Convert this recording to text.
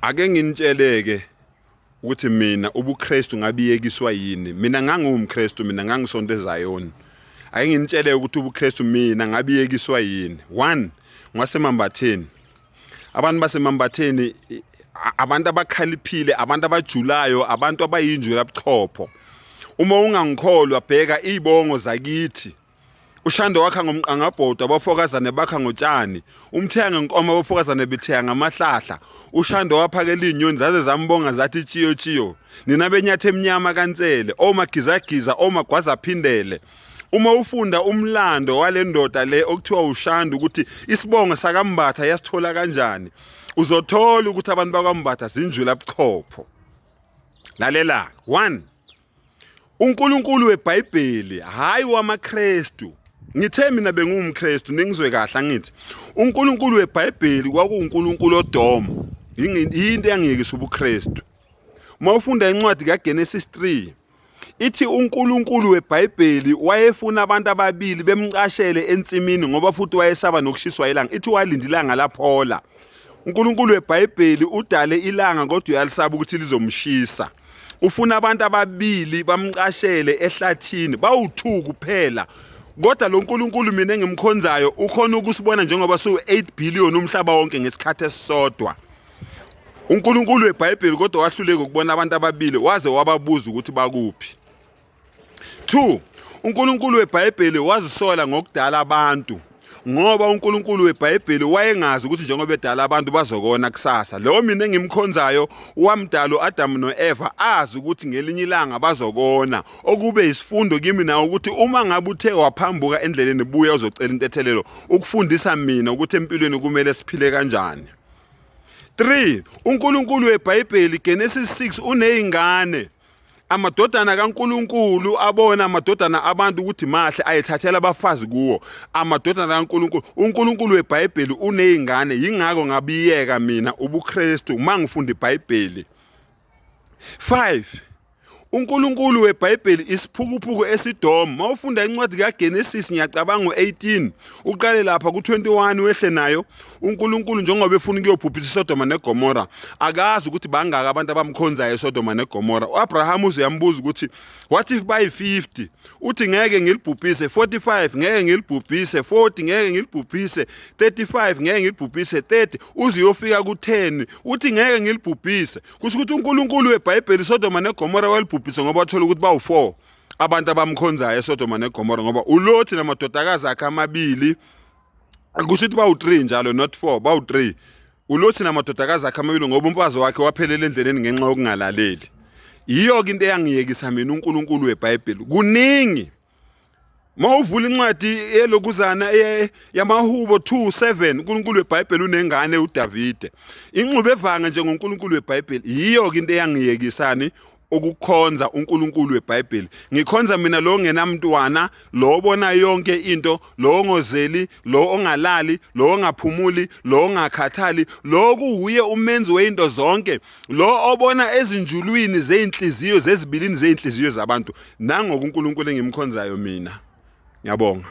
Ake nginitsheleke ukuthi mina ubuKristu ngabiyekiswa yini. Mina ngangiwumKristu, mina ngangisonto eZayoni. Ake nginitshele ukuthi ubuKristu mina ngabiyekiswa yini. One, ngwaseMambatheni. Abantu baseMambatheni abantu abakhaliphile, abantu abajulayo, abantu abayinjula buchopho. Uma ungangikholwa bheka izibongo zakithi. Ushando wakha ngomqangabhodo, abafokazane bakha ngotshani. Umtheya ngenkomo, abafokazane betheya ngamahlahla. Ushando waphakela iy'nyoni zaze zambonga zathi tshiyo tshiyo. Nina benyathi emnyama kaNsele, omagizagiza, omagwaza aphindele. Uma ufunda umlando wale ndoda le okuthiwa uShandu ukuthi isibongo sakaMbatha yasithola kanjani, uzothola ukuthi abantu bakwaMbatha zinjula buchopho. Lalela, one, uNkulunkulu weBhayibheli hayi wamaKristu. Ngithe mina bengiwumKristu, ningizwe kahle angithi. uNkulunkulu weBhayibheli kwakuwuNkulunkulu odomo. Yinto eyangiyekisa ubuKristu. Uma ufunda incwadi kaGenesis 3 ithi uNkulunkulu weBhayibheli wayefuna abantu ababili bemcashele ensimini ngoba futhi wayesaba nokushiswa ilanga. Ithi walinda ilanga laphola. uNkulunkulu weBhayibheli udale ilanga kodwa uyalisaba ukuthi lizomshisa. Ufuna abantu ababili bamcashele ehlathini bawu-2 kuphela. Kodwa lo nkulunkulu mina engimkhonzayo ukhona ukusibona njengoba siwu-8 billion umhlaba wonke ngesikhathi esisodwa. UNkulunkulu weBhayibheli kodwa wahluleka ukubona abantu ababili waze wababuza ukuthi bakuphi. 2 uNkulunkulu weBhayibheli wazisola ngokudala abantu ngoba uNkulunkulu weBhayibheli wayengazi ukuthi njengoba edala abantu bazokona kusasa. Lo mina engimkhonzayo wamdala uAdam noEva azi ukuthi ngelinye ilanga bazokona. Okube isifundo kimi nawe ukuthi uma ngabe uthe waphambuka endleleni buya uzocela intethelelo ukufundisa mina ukuthi empilweni kumele siphile kanjani. 3 uNkulunkulu weBhayibheli Genesis 6 unezingane amadodana kaNkuluNkulu abona amadodana abantu ukuthi mahle ayethathela abafazi kuwo amadodana kaNkuluNkulu. UNkulunkulu weBhayibheli unezingane, yingakho ngabiyeka mina ubuKristu uma ngifunda iBhayibheli. 5 uNkulunkulu weBhayibheli isiphukuphuku esidomu. Mawufunda incwadi kaGenesis ngiyacabanga u18 uqale lapha ku21 wehle nayo. uNkulunkulu njengoba efuna ukuyobhubhisa iSodoma neGomora akazi ukuthi bangaka abantu abamkhonzayo eSodoma neGomora. uAbraham uze yambuza ukuthi what if bayi50, uthi ngeke ngilibhubhise 45, ngeke ngilibhubhise 40, ngeke ngilibhubhise 35, ngeke ngilibhubhise 30, uze uyofika ku10 uthi ngeke ngilibhubhise. Kusho ukuthi uNkulunkulu weBhayibheli iSodoma neGomora walibhubhisa ngoba wathola ukuthi bawu4 abantu abamkhonzayo eSodoma neGomora, ngoba uLothi namadodakazi akhe amabili, kusho ukuthi bawu-3 njalo, not 4, bawu-3 uLothi namadodakazi akhe amabili, ngoba umfazi wakhe waphelela endleleni ngenxa yokungalaleli. Yiyo-ke into eyangiyekisa mina uNkulunkulu weBhayibheli. Kuningi uma uvula incwadi yelokuzana yamaHubo 2:7, uNkulunkulu weBhayibheli unengane uDavide. Inxube evanga nje ngoNkulunkulu weBhayibheli. Yiyo-ke into eyangiyekisani ukukhonza uNkulunkulu weBhayibheli. Ngikhonza mina lo ngenamntwana, lo obona yonke into, lo ongozeli, lo ongalali, lo ongaphumuli, lo ongakhathali, lo kuwuye umenzi weinto zonke, lo obona ezinjulwini zeinhliziyo, zezibilini zeinhliziyo zabantu. Nangoku uNkulunkulu engimkhonzayo mina. Ngiyabonga.